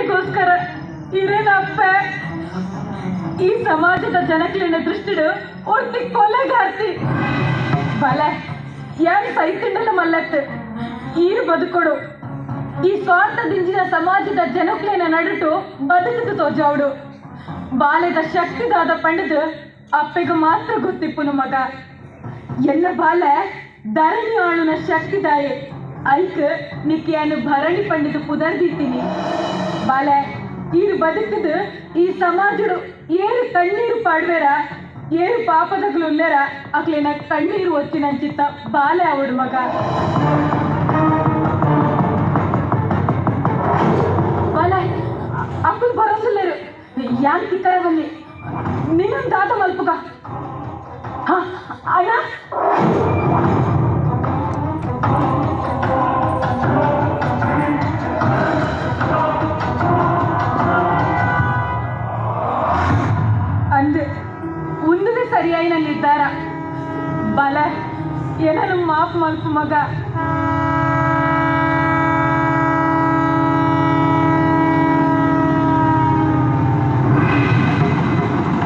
ಬಾಲೆಗೋಸ್ಕರ ಇರೇನಪ್ಪ ಈ ಸಮಾಜದ ಜನಕ್ಲಿನ ದೃಷ್ಟಿಡು ಒರ್ತಿ ಕೊಲೆಗಾರ್ತಿ. ಬಲೆ ಯಾನ್ ಸೈತಿಂಡಲ ಮಲ್ಲತ್ತು ಈರು ಬದುಕೊಡು. ಈ ಸ್ವಾರ್ಥ ದಿಂಜಿನ ಸಮಾಜದ ಜನಕ್ಲೆನ ನಡುಟು ಬದುಕುದು ತೋಜಾవుಡು. ಬಾಲೆದ ಶಕ್ತಿದಾದ ಪಂಡದು ಅಪ್ಪೆಗೆ ಮಾತ್ರ ಗೊತ್ತಿಪ್ಪುನು ಮಗ. ಎಲ್ಲ ಬಾಲೆ ಧರಣಿ ಆಳುನ ಶಕ್ತಿದಾಯೆ ಐಕ್ ನಿಕ್ಕಿಯನ್ನು ಭರಣಿ ಪಂಡಿತು ಪುದರ್ದಿತ್ತೀನಿ. ಬಾಲೆ ಈರು ಬದುಕುದು ಈ ಸಮಾಜಡು ಏರು ಕಣ್ಣೀರು ಪಾಡ್ವೇರ ಏರು ಪಾಪದಗಳು ಉಲ್ಲೇರ ಅಕ್ಲೇನ ಕಣ್ಣೀರು ಒತ್ತಿನಂಚಿತ್ತ ಬಾಲೆ ಅವಡು ಮಗ. ಬಾಲೆ ಅಕ್ಕಲು ಬರೋದಿಲ್ಲರು ಯಾನ್ ತಿಕ್ಕರವಲ್ಲಿ ನಿನ್ನೊಂದು ದಾತ ಮಲ್ಪುಗ. ಹಾ ಅಣ್ಣ ಅಂದು ಉಂದುವೆ ಸರಿಯಾಯಿನ ನಿರ್ಧಾರ. ಬಲ ಏನನು ಮಾಫ್ ಮಲ್ಪು ಮಗ.